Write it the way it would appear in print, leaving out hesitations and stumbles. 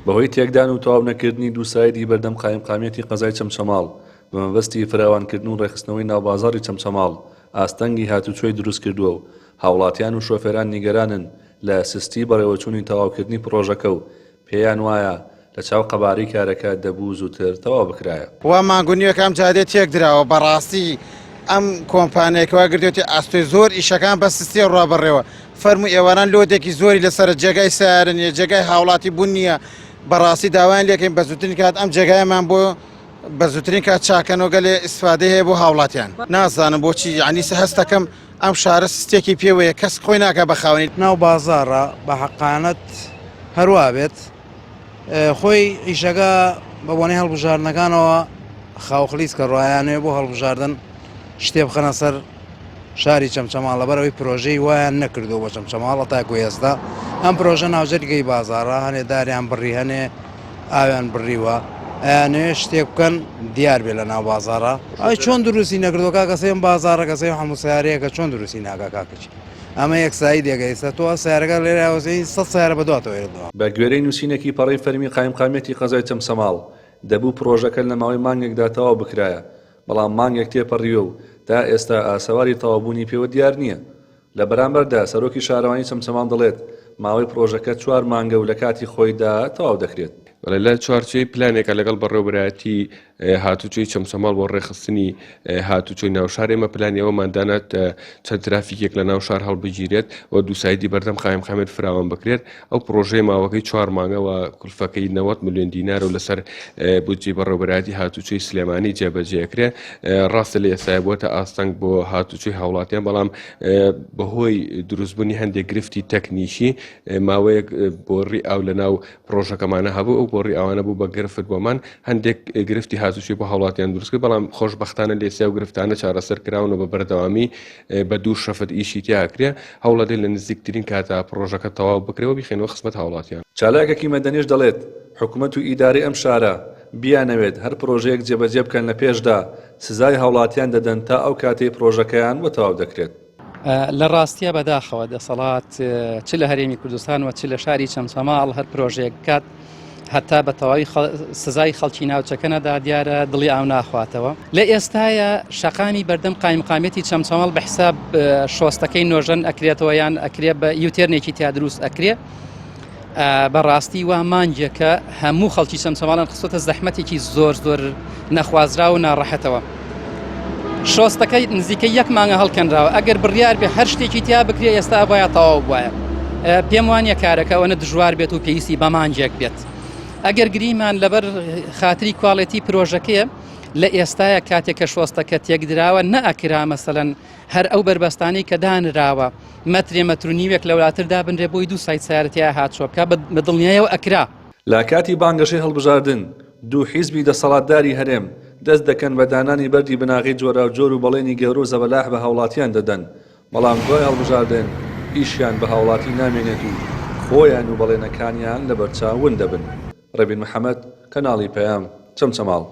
بەهۆی تێکدان و تەواو نەکردنی دووسایدی بەردەم قایمقامیەتی قەزای چەمچەماڵ بە مەبەستی فراوانکردن و ڕێکخستنەوەی ناوبازاڕی چەمچەماڵ ئاستەنگی هاتوچۆی دروستکردووە و هاوڵاتیان و شۆفێران نیگەرانن لە سستی بەڕێوەچوونی تەواوکردنی پڕۆژەکە و پێیان وایە لە چاو قەبارەی کارەکە دەبوو زووتر تەواو بکرایە. وا مانگ و نیوێکە ئەم جادەیە تێک دراوە بەڕاستی ئەم کۆمپانیای کەوا گرتوێتی ئەستۆی زۆر ئیشەکان بە سستیە ڕوا بەڕێوە فەرموو ئێواران لۆدێکی زۆری لەسەرە جێگای سەیارە نییە جێگای هاوڵاتی بوون نییە بەڕاستی داوایان لێکەین بە زووترین کات ئەم جێگایەمان بۆ بە زووترین کات چاکەنەوە گەلێ ئیسفادەی هەیە بۆ هاوڵاتیان نازانم بۆچی یعنی هەستەکەم ئەم شارە ستێکی پێوەیە کەس خۆی ناکا بە خاوەنی. ناو بازاڕە بە حەقانەت هەروا بێت خۆی ئیشەکە بە بۆنەی هەڵبژاردنەکانەوە خاوخلیسکە ڕایانەوێ بۆ هەڵبژاردن شتێ بخەنە سەر شاری چەمچەماڵ لەبەرەوەی پرۆژەی وایان نەکردو بۆ چەمچەماڵە تاکو ئێستا ئەم پرۆژە ناوجەرگەی بازاڕە هەنێ داریان بڕی هەنێ ئاویان بڕیوە ئەیانەوێ شتێک بکەن دیار بێ لە ناو بازاڕە ئەی چۆن دروستی نەکردووە کاکە سێم بازاڕەکە سێ هەموو سیارەیەکە چۆن دروستی ناکە کاکەچی ئەمە یەک سایی دێگە ئێستا تۆ سیارەکە لێرە سە سیارە بەدواتەوە ێردەوە. بە گوێرەی نووسینێکی پەڕەی فەرمی قایمقامیەتی قەزای چەمچەماڵ، دەبوو پڕۆژەکە لە ماوەی مانگێکدا تەواو بکرایە، بەڵام مانگێک تێپەڕیوە و تا ئێستا ئاسەواری تەواوبوونی پێوە دیار نییە. لە بەرامبەردا سەرۆکی شارەوانی چەمچەماڵ دەڵێت، ماوەی پڕۆژەکە چوار مانگە و لە کاتی خۆیدا تەواو دەکرێت. بەڵێ لە چوارچێوەی پلانێکە لەگەڵ بەڕێوەبەرایەتی هاتوچۆی چەمچەماڵ بۆ ڕێکخستنی هاتوچۆی ناوشار ئێمە پلانی ئەوەمان دانا چەند ترافیکێک لە ناو شار هەڵبگیرێت و دووسایدی بەردەم قایمقامیەت فراوان بکرێت ئەو پرۆژەیە ماوەکەی چوار مانگە و کولفەکەی 90 ملیۆن دینار و لەسەر بودجەی بەڕێوەبەرایەتی هاتوچۆی سلێمانی جێبەجێ ئەکرێ ڕاستە لە ئێستایا بووەتە ئاستەنگ بۆ هاتوچۆی هاوڵاتیان بەڵام بەهۆی دروستبوونی هەندێک گرفتی تەکنیکی ماوەیەک بۆڕی ئاو لە ناو پرۆژەکەمانە هەبوو ئەو بۆڕی ئاوانە بوو بە گرفت بۆمان هەندێک گرفتی هاتوچۆی بۆ هاوڵاتیان دروست کرد بەڵام خۆشبەختانە لێسیا و گرفتانە چارەسەر کراون و بە بەردەوامی بە دوو شەفت ئیشی تیا ئەکرێ هەوڵەدەین لە نزیکترین کاتا پڕۆژەکە تەواو بکرێ و بیخەینەوە خزمەت هاوڵاتیان. چالاکێکی مەدەنیش دەڵێت، حکومەت و ئیدارەی ئەم شارە بیانەوێت هەر پڕۆژەیەک جێبەجێ بکەن لە پێشدا سزای هاوڵاتیان دەدەن تا ئەو کاتەی پڕۆژەکەیان بۆ تەواو دەکرێت. لە ڕاستیا بەداخەوە دەسەڵات چ لە هەرێمی کوردستان و چ لە شاری چەمچەماڵ هەر پرۆژەیەک بکات هەتا بە تەواوی سزای خەڵکی ناوچەکە نەدا دیارە دڵی ئاو ناخواتەوە لە ئێستاە شەقامی بەردەم قایمقامیەتی چەمچەماڵ بە حساب شۆستەکەی نۆژەن ئەکرێتەوە یان ئەکرێ بە یوتێرنێکی تیا دروست ئەکرێ بەڕاستی وا مانگێکە هەموو خەڵکی چەمچەماڵان خستۆتە زەحمەتێکی زۆر زۆر نەخوازراو و ناڕەحەتەوە. شۆستەکە نزیکە یەک مانگە هەڵکەنراوە ئەگەر بڕیار بێ هەر شتێکی تیا بکرێ ئێستا باە تەواو بواە پێم وانە کارەکە ئەوەنە دژوار بێت و پێویستی بە مانگێک بێت ئەگەر گریمان لەبەر خاتری کواڵێتی پرۆژەکەیە لە ئێستاە کاتێک کە شۆستەکە تێکدراوە نەئەکرا مەسەلەن هەر ئەو بەربەستانەی کە دانراوە مەترێ مەتر و نیوێک لەولاتر دابنرێ بۆی دوو سایت سەیارە تیا هاتچۆ بکا بە دڵنیایەوە ئەکرا. لە کاتی بانگەشەی هەڵبژاردن، دوو حیزبی دەسەڵاتداری هەرێم، دەست دەکەن بە دانانی بەردی بناغەی جۆراوجۆر و بەڵێنی گەورە و زەبەلاح بە هاوڵاتیان دەدەن، بەڵام دوای هەڵبژاردن ئیشیان بە هاوڵاتی نامێنێت و خۆیان و بەڵێنەکانیان لەبەرچاو ون دەبن. ڕێبین محەمەد، کەناڵی پەیام، چەمچەماڵ.